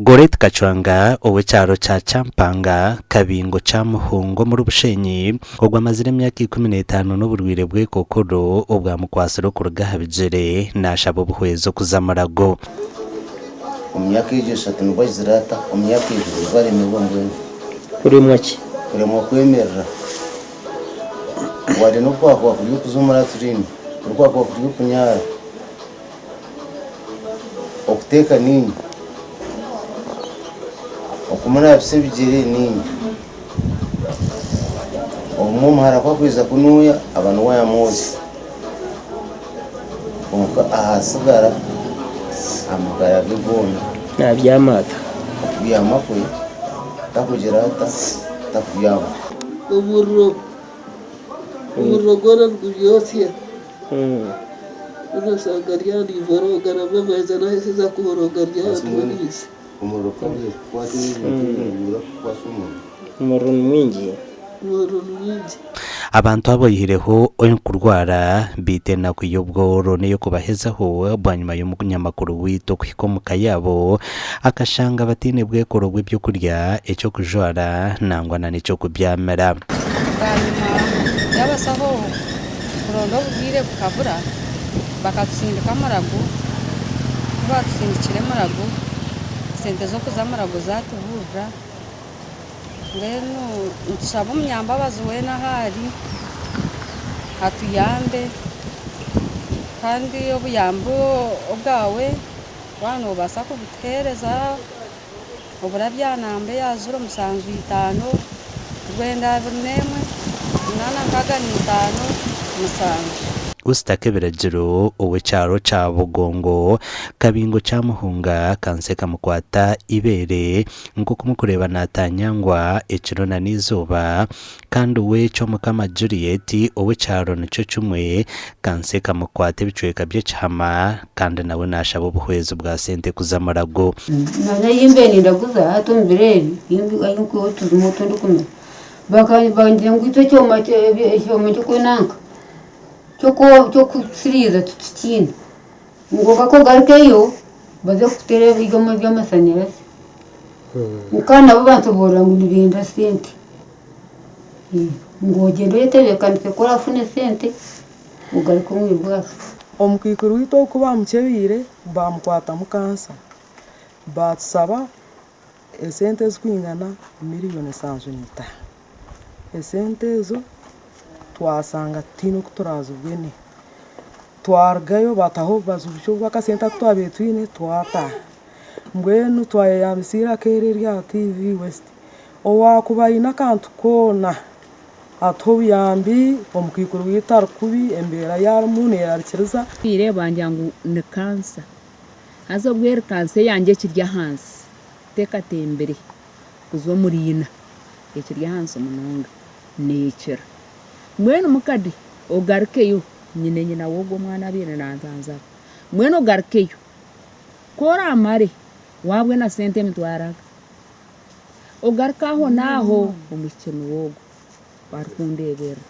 Goreti Kacwanga ow'ekyaro kya Kyampanga, Kabingo Kyamuhunga omuri Bushenyi, ogwo amazire emyaka 15 n'oburwaire bw'ekokoro obwamukwatsire okuruga aha bigyere, naashaba obuhwezi okuza Murago. Omu myaka egyo eshatu nibwo agizire ata? Omu myaka egyo nibwo aremirwe mbwenu. Kuremwa ki? Kuremwa kwemerera. Waareba n'okwakwa kuri okuza omu latrine, orikwakwa kuri okunyaara. Okuteeka niinye, okumunaabisa ebigyere niinye, obumwe omuhara ku akwija kunuuya aba niwe yamwozya kwonka ahasigara amagara ge goona. Naabyama ata? Okubyama kwe takugira ata? Takubyama. Omuriro, omuriro gwona niguryotsya. Noshanga ryaniboroga nabwo amaizi naheza kuboroga ryantumiisa. Omuriro ku gwaija kukwata ebintu nigubura kukwasa omuntu. Omuriro ni mwingi. Omuriro ni mwingi. Abantu abaihireho okurwara baita enaku y'obworo n'ey'okubahezaho bwanyima y'omunyamakuru waitu okuhika omu ka yaabo akashanga bataine bwekoro bw'ebyokurya, eky'okujwara nangwa na n'eky'okubyamira. Bwanyima y'abasaho kuronda oburwaire bukabura, bakatusindika Murago, ku baatusindikire Murago, sente z'okuza Murago zaatuburira, mbwenu nitushaba omunyambabazi weena ahu ari atuyambe kandi obuyambi obwawe waaba noobaasa kubutuheereza Oburabya namba eya ziro musanju itaano, 921, 865, 7. Usita Kebiragiro ow'ekyaro kya Bugongo, Kabingo Kyamuhunga, kansa ekamukwata eibeere nk'oku murikureeba naatanyangwa ekiro na n'eizooba Kandi we Kyomukama Juliet ow'ekyaro nikyo kimwe, kansa ekamukwata ebicweka by'ekihama kandi nawe naashaba obuhwezi bwa sente kuza Murago. Naza ei mbaire nindaguza hati omu biro ebi ei nkuha otujuma otu ndikumira bangira ngu itwe ekyoma ekyoma ky'okunanka ky'okusiriiza titukiine ngu mpaka ogarukeyo baze kukuteera ebyoma by'amashanyarazi kandi nabo bansoborora ngu nibenda sente. Ngu ogyende oyetebeekanise ku oraafune esente ogaruke omu irwariro. Omukaikuru waitu ogu ku baamukyebeire baamukwatamu kansa, baatusaba esente ezirikwingana miriyoni nsanju na itaano. Esente ezo twashanga tutaine oku turaazibone. Twarugayo baataho obubazi bukye obw'akasente aku twabaire twine twataaha. Mbwenu twayeyambisa eiraka eri erya TV West. Owaakuba aine akantu koona atuhe obuyambi, omukaikuru waitu ari kubi, embeera ei arimu neerarikiriza. Nfiire bangira ngu ni kansa haza obwo eri kansa eyangye ekiri ahansi tekatembire kuza omu riina ekiri ahansi munonga nekira. Mbwenu mukade ogarukeyo nyine nyina w'ogwo omwana abaire nanzanzaba mbwenu ogarukeyo ku oramare wabwena sente emitwaro aga. Ogaruke ahonaaho omwishiki niwe ogwo arikundeeberera.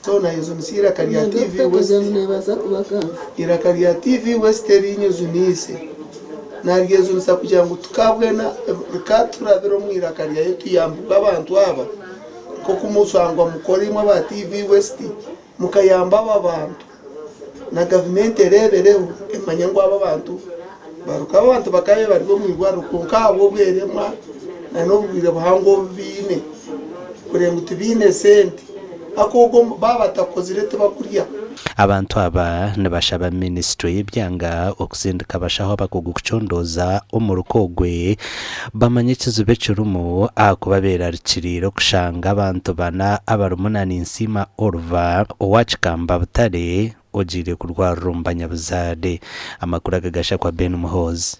So nayezunisa eiraka rya TV West, eiraka rya TV West erinyezuniise naryezunisa kugira ngu tukabwena rikaturabira omu iraka ryayo tuyambibwe abantu aba nkoku mushangwa mukora imwe aba TV West mukayamba aba bantu. Na gavumenti ereebereho emanye ngu aba abantu baruka. Aba abantu bakaba bari omu irwariro kwonka ahabw'obweremwa n'oburwaire buhango obu baine kureeba ngu tibaine sente ahabw'okuba ogwo baaba batakozire tibakurya. Abantu aba nibashaba minisiture y'ebyanga okusindika abashaho abakugu kucondooza omuruka ogwe bamanye ekizibu ekirimu ahakuba berarikiriire okushanga abantu bana abarimu na Ninsiima Oliver owa Kikamba Butare ogiire kurwarira omu banyabuzaare. Amakuru aga gashakwa Ben Muhoozi.